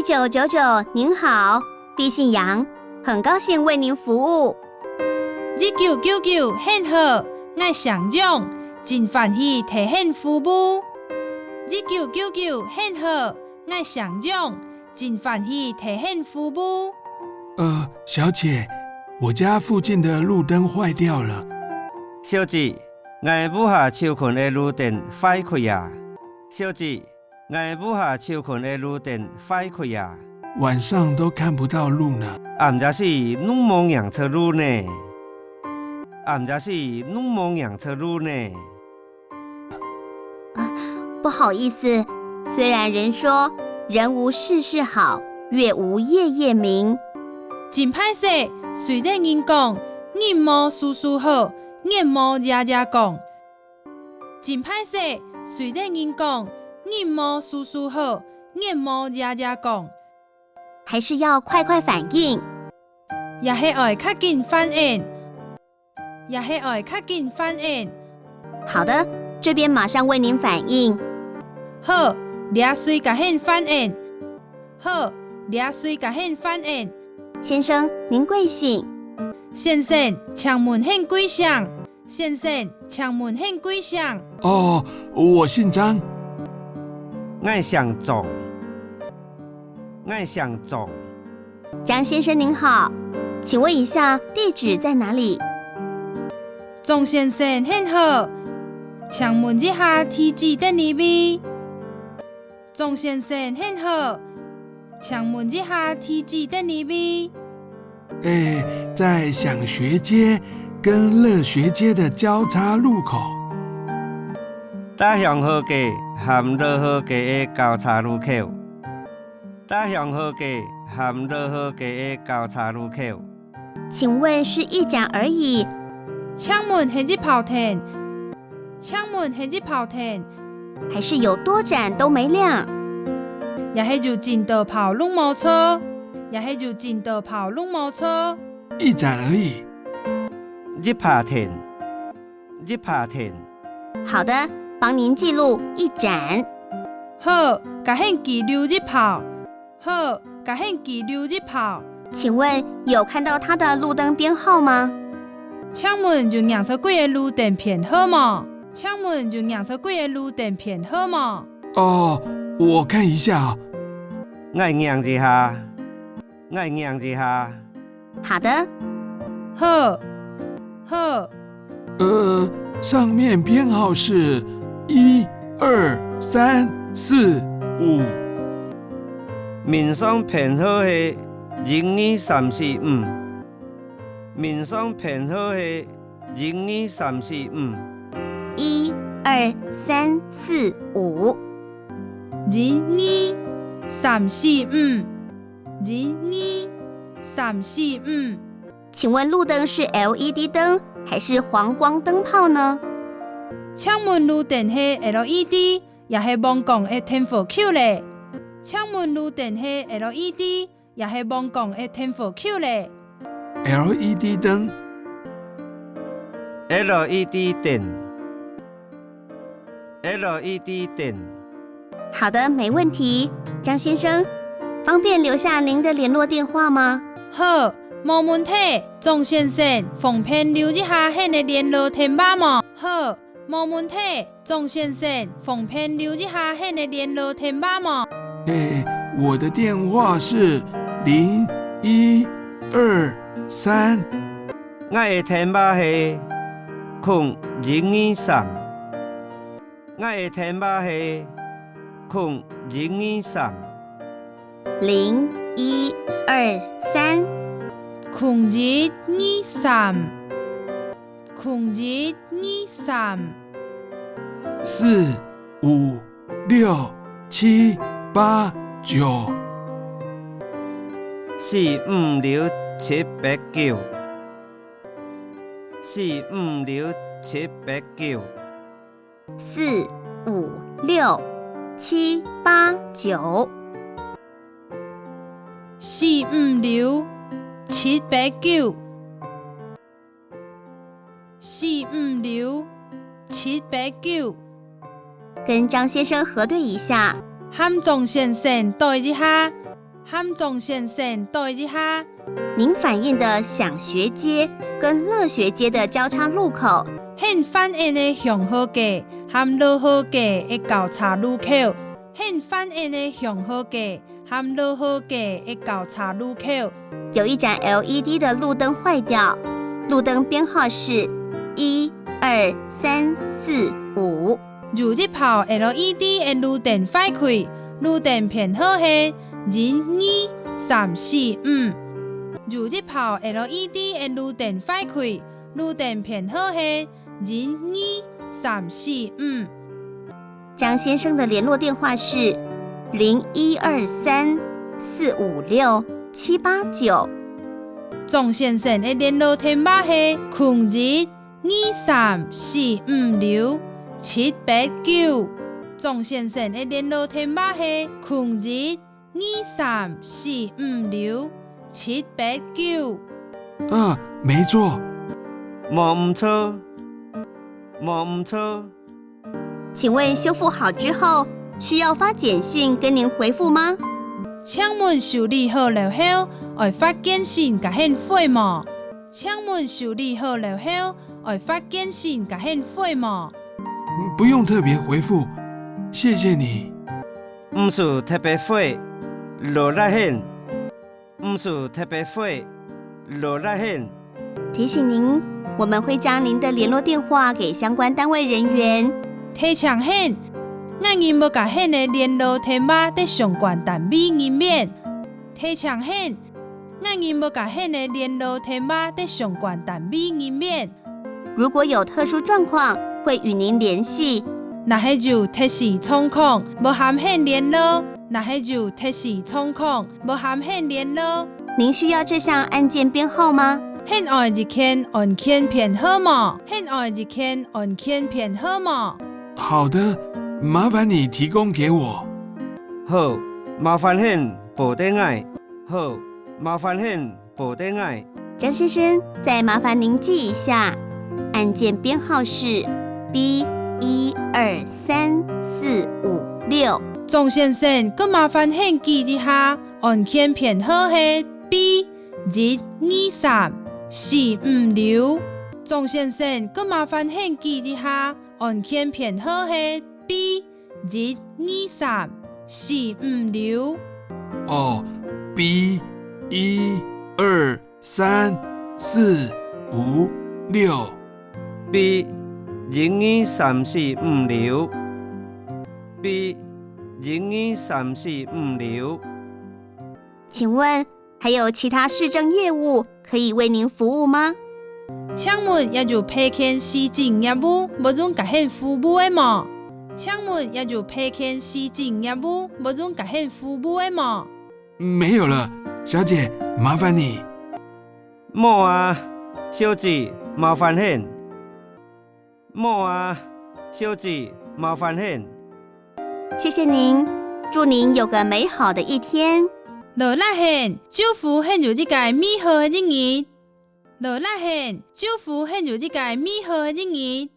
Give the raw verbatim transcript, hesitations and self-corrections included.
一九九九，您好，敝姓楊，很高兴为您服务。一九九九，你好，𠊎姓楊，真歡喜替你服務。一九九九，你好，𠊎姓楊，真歡喜替你服務。呃，小姐，我家附近的路燈坏掉了。小姐，𠊎屋下就近个路燈壞去啊。小姐， 𠊎屋下就近个路燈壞去啊。晚上都看不到路呢。暗夜時攏無䀴著路呢。暗夜時攏無䀴著路呢。不好意思，虽然人说人无事事好，月无夜夜明。真歹勢，雖然人講，人無事事好，月無夜夜光。 真歹勢，雖然人講，人無事事好，月無夜夜光。還是要快快反應。也係愛較緊反應。也係愛較緊反應。好的，這邊馬上為您反映。好，這隨佮你反映。好，這隨佮你反映。先生，您貴姓？先生，請問你貴姓？ 先生，請問你貴姓？哦，我姓張。𠊎姓張。𠊎姓張。張先生您好，請問一下地址在哪裡？張先生你好，請問一下地址在哪位？ 張先生你好，請問一下地址在哪位？欸，在祥學街跟樂學街的交叉路口。大祥學街和樂學街个交叉路口。大祥學街和樂學街个交叉路口。 請問是一盞而已？請問係一泡燈？請問係一泡燈？還是有多盞都沒亮？也係有真多泡攏無著？也係有真多泡攏無著？一盞而已。一泡燈。一泡燈。好的，幫您記錄一盞。好，佮你記錄一泡。 好，佮你記錄一泡。請問有看到他的路燈編號嗎？請問有䀴著佢个路燈編號無？請問有䀴著佢个路燈編號無？哦，我看一下啊。𠊎䀴一下。𠊎䀴一下。好的。好。好。 呃，上面編號是一、二、三、四、五。面上編號係一、二、三、四、五。面上編號係一、二、三、四、五。一、二、三、四、五。一、二、三、四、五。一、二、三、四、五。 請問路燈是LED燈還是黃光燈泡呢？請問路燈係LED也係黃光个電火球咧？請問路燈係LED也係黃光个電火球咧？LED燈。LED燈。 LED燈。好的，沒問題。張先生，方便留下您的聯絡電話嗎？好，無問題。張先生，方便留一下你个聯絡電話無？好，無問題。張先生，方便留一下你个聯絡電話無？欸，我的電話是零一二三。 𠊎个電話係空一二三。𠊎个電話係空一二三。零一二三。空一二三。空一二三。四五六七八九。四五六七八九。 四五六七八九。四五六七八九。四五六七八九。四五六七八九。跟張先生核對一下。和張先生對一下。和張先生對一下。您反映的想學街跟樂學街的交叉路口，你反映个祥和街和樂和街个交叉路口，你反映个祥和街和樂和街个交叉路口，有一盏L E D的路燈壞掉，路燈編號是一二三四五。有一炮L E D个路燈壞去，路燈編號係一二三四五。有一炮L E D个路燈壞去，路燈編號係一二三四五。张先生的联络电话是零一二三四五六七八九。张先生个联络电话係空一二三四五六七八九。张先生个联络电话係空一二三四五六七八九。啊，没错。没错，没错。请问修复好之后，需要发简讯跟您回复吗？请问修理好了后，爱发简讯甲你回无？请问修理好了后，爱发简讯甲你回无？不用特别回复，谢谢你。毋使特别回，劳力你。毋使特别回，劳力你。提醒您，我们会将您的联络电话给相关单位人员。提醒你，𠊎人会甲你个联络电话得相关单位人员。提醒你，𠊎人会甲你个联络电话得相关单位人员。如果有特殊状况，会与您联系。若係有特殊状况，会和你联络。若係有特殊状况，会和你联络。您需要这项案件编号吗？你爱一件案件编号无？你爱一件案件编号无？好的，麻烦你提供给我。好，麻烦你报得𠊎。好，麻烦你报得𠊎。张先生，再麻烦您记一下，案件编号是B一二三四五六。张先生，再麻烦你记一下，案件编号系B一二三四五六。张先生，再麻烦你记一下，案件编号系B一二三四五六。哦，B一二三四五六。 B一二三四五六。B一二三四五六。请问还有其他市政业务可以为您服务吗？请问也有别件市政业务会用甲你服务个无？请问也有别件市政业务会用甲你服务个无？没有了，小姐，麻烦你。 无啊，小姐，麻烦你。无啊，小姐，麻烦你。谢谢您，祝您有个美好的一天。劳力你，祝福你有一个美好个一日。劳力你，祝福你有一个美好个一日。